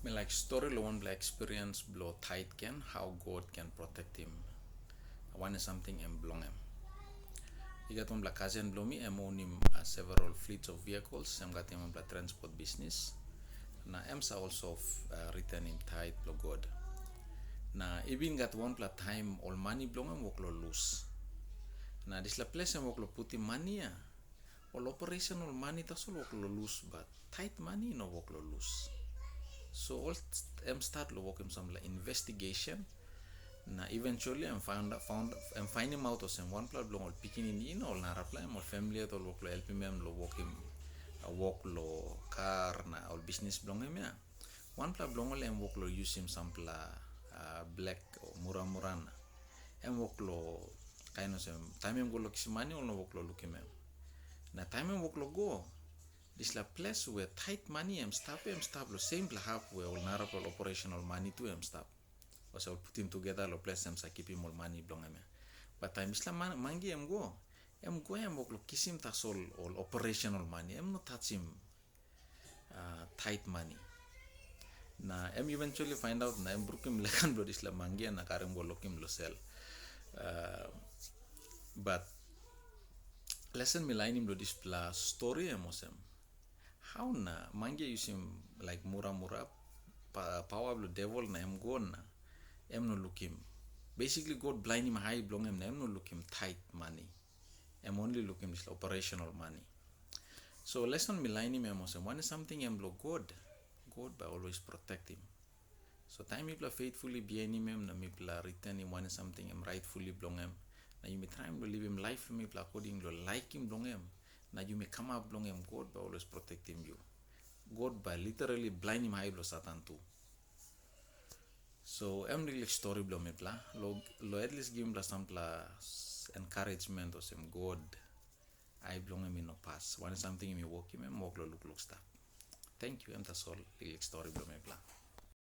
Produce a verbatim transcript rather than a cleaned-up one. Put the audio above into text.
Mi laik stori long wanpela experience bilong tait gen, how God can protectim wanem samting em bilong em. I gat wanpela kasen bilong mi, em onim uh, several fleets of vehicles, em gatim wanpela transport business. Na em sa also uh, returnim tait bilong God. Na i bin gat wanpela taim ol mani bilong em wok lo lus. Na dispela ples em wok lo putim mani ya, ol operational mani tasol wok lo lus, but tait mani no wok lo lus. So ol em start lo wokim sampela investigation. Na eventually em found, found, em finding out olsem wanpela bilong ol pikinini na ol narapela em ol family yet ol wok lo helpim em lo wokim uh, wok lo kar na ol bisnis bilong em ya. Wanpela bilong ol em wok lo yusim sampela uh, black o muramura na em wok lo kain olsem taim em go lo kisim mani ol no wok lo lukim em. Na taim em wok lo go, dispela ples we tait mani em stap, em stap lo sempela hap we ol narapela ol operational mani tu em stap. Olsem ol putim tugeta lo ples em sa kipim ol mani bilong em ya. Bat taim dispela man, mangi em go, em go em wok lo kisim tasol ol operational mani, em no tasim uh, tait mani. Na em eventually find out na em brukim legan bilong dispela mangi na karim go lokim lo sel. Uh, but lesen mi lainim lo dispela stori em olsem, how na mangi yusim like muramura pa, pawa bilong devil na em go na em no lukim. Basically God blainim hai bilong em na em no lukim tait mani. Em only lukim dispela operational mani. So lesson mi lainim em olsem, wanem samting em bilong God, God bai always protectim. So taim mipela faithfully bihainim em na mipela returnim wanem samting em rightfully bilong em, na yumi traim long livim laip bilong mipela according long laikim bilong em, na yumi kamap bilong em, God bai always protectim yu. God bai literally blainim hai bilong Satan tu. So em liklik stori bilong mipela lo, lo at least givim mipela sampela encouragement olsem God ai bilong em i no pas. Wanem samting em i wokim em wok long lukluk stap. Thank you, em tasol liklik stori bilong mipela.